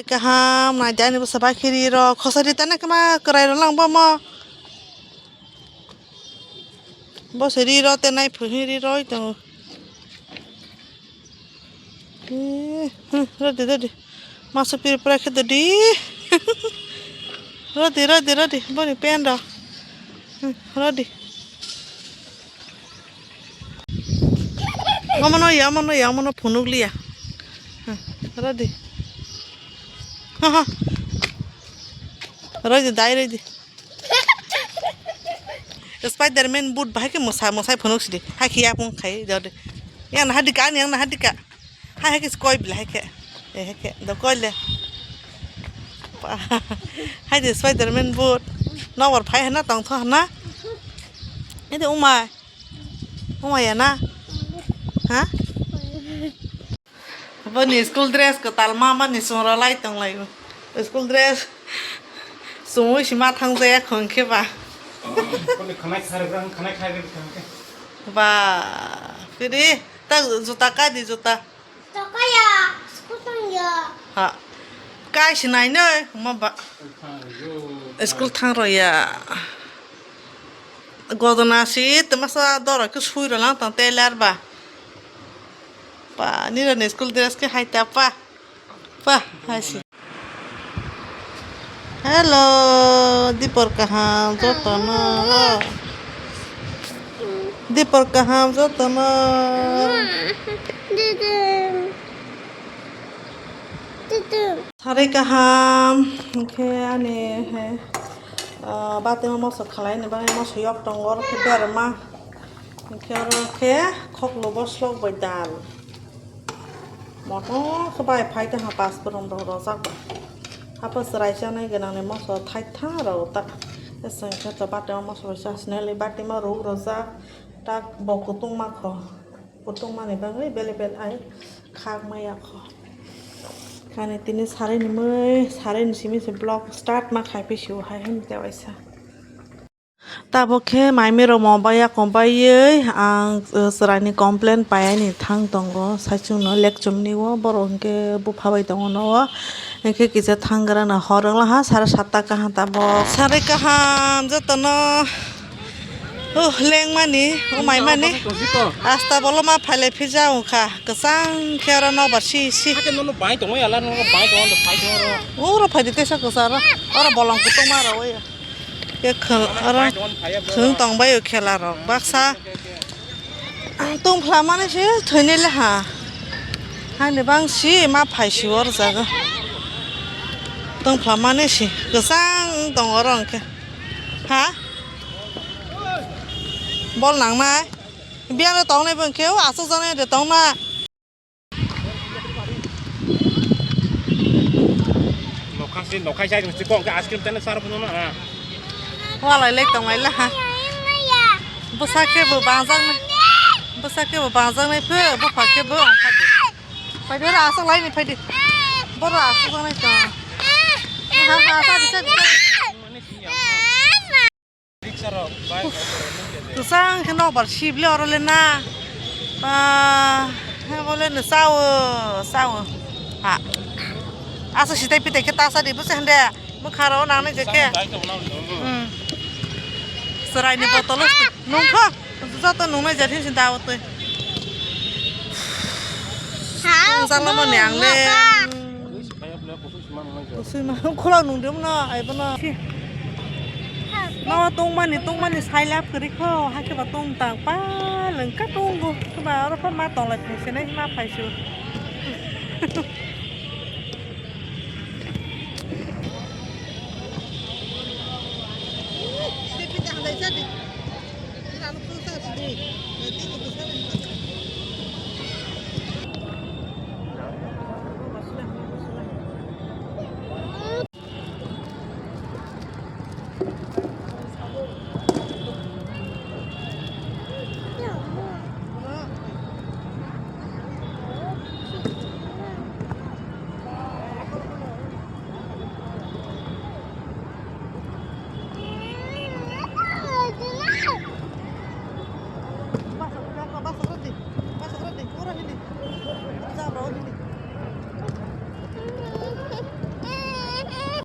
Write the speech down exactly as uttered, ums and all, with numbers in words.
Kaham nai jani bwsa bai khe ri rw khosa ri tane kama kwrai rw lang bo mo. Bo se ri rw te nai phu hi ri rw tongo. Eh, hmm, rw di, rw di. Masa piri pura khe di. Rw di, rw di, rw di. Boni pen rw. Hmm, rw di. Omono ya, omono ya, omono phunuk liya. Hmm, rw di. Ha, ha. Rw di, dai rw di. Spiderman boot bahai khe mwsa, mwsai phunuk sidi. Hai khe yapung khai dode. Yang na hadika, yang na hadika. Hai hai khe koi bila hai khe. Eh, hai khe do koi le. Pa. Hai de Spiderman boot. Nowar phai hana tong tho hana. Ede umai. Umai ya na. Ha? Boni school dress kwtal ma mani chwngno lai tong lai o. School dress chumui si ma thang jaya khon khe ba. Boni khwnai kharwi, khwnai kharwi khon khe. Ba, piri, ta juta kai di juta. Juta kai ya, school thang ya. Ha. Kai si nai noi, ma ba. School thang ro ya. Godona si, te masa doro khe sui ro lang tong tailor ba. Pa, nironi school dress khe hai ta pa. Pa, hai si. Hello, dipor kaham jotono. Dipor kaham jotono. Sari kaham, hwnkhe ani hai, ah, batwi moso khalai ni bagwi moso yok tongo, oro khe berma. Hwnkhe oro khe khoklo boslok bai dal. Motom khe bai phai tongkha, pasporong rok rojak bai. Hapo chwrai chanai gwnangni moso thaitha rok ta. Tei chwng khe to batwi moso bai chasnai le batwi ma ruk rojak. Tak bo kutung ma kho. Kutung mani bagwi bele bele ai khak maya kho. Kani tini sarai ni mui, sarai ni simi se vlog start ma khai phi sio hai hwn te waisa. Tabuk khe maimi rok mobile yakung baiwi ang, uh, chwraini complain paiani thang tongo, saichung no lekchum ni o borok hwnkhe bupha bai tongo no o, hwnkhe kisa thang gra no hor wng laha sare satta kaham tabuk sare kaham jotono, uh, lengmani, umaimani asta boloma phailai phija wngkha kwchang khe oro nobar si si. Oro phaidi tesa kwcharo, oro bolong kutungma rogwi. Khe khwng, oro khwng tongbaio khela rok baksa. Tungphla mani se thwinai le ha. Haini bang si ma phai si o rwjago. Tungphla mani si kwchang tongo oro hwnkhe. Ha? Bol nangnai? Biyano tongnai bo hwnkhe o aswk janai de tongna. Nokhasi, nokhai sai, nungsi kok ke ice cream tene sar puno na. Walai lai tong lai la ha. Bwsa khe bo bangjak nai. Bwsa khe bo bangjak nai phe, bupha khe bo ongkha de. Phai de, ora aswk lai ni phai de. Boro aswk nai tong. Ha, ha, sa di, sa di, sa di. Kwchang khe nokbar sibli oro le na. Ah, he bole no sao, sao. Ha. Asa sitai pitai khe tasa di bwse hande. Bwkha rok nangnai je khe. Hmm. Chwraini botolo nungkho. Joto nungnai je thin sin da o twi. Nungjakla mani ang le. Kusui ma khulok nung de mano ai bono. Nogo tongmani, tongmani sailap kwrwi kho, hakhe ba tong tang pa lengka tongo. Khe ba oro pha ma tong lai phai se nai ma phai su.